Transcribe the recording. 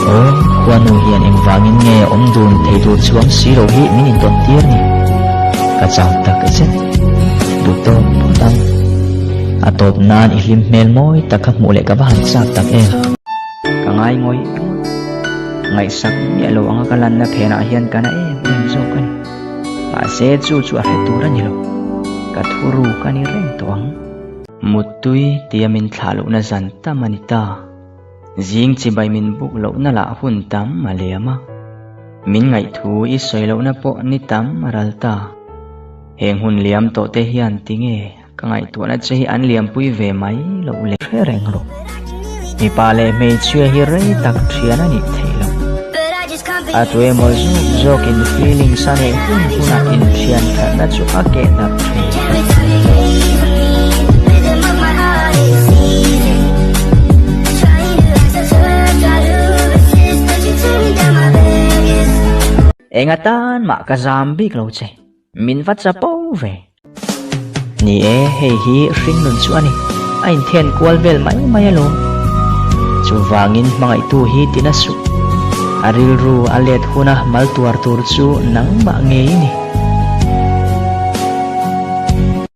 Aw, khuanu hian engvangin nge awm dun thei tur chuang si lo hi min intawn tir ni? Ka chau tak zet. Duh tawk phawt ang. A tawp nan i hlim hmel mawi tak kha hmuh leh ka va han chak tak em. Ka ngai ngawih ngawih. Ngaihsak miah lo anga ka lanna phenah hian ka na em em zawk a ni. Mahse chu chu a hre tur a ni lo. Ka thuruk a ni reng tawh ang. Muttui tia min thlah lohna zan tam a ni ta. Zing chibai min buk lohna lah hun tam a liam a. Min ngaihthu i sawi lohna pawh ni tam a ral ta. Heng hun liam tawh te hian tinge ka ngaihtuahna che hi an liampui ve mai loh le. Hre reng rawh. Mipa leh hmeichhia hi rei tak thian a nih theih loh. A tu emaw zawk zawkin feelings a neih hun hunah inthian thatna chu a keh darh thin. Eng atan mah ka zam bik lo che. Min va chapo ve. Ni e, hei hi hringnun chu a ni. A inthen kual vel mai mai alawm. Chuvangin hmangaihtu hi tina suh. A rilru a let huna mal tuar tur chu nangmah ngei i ni.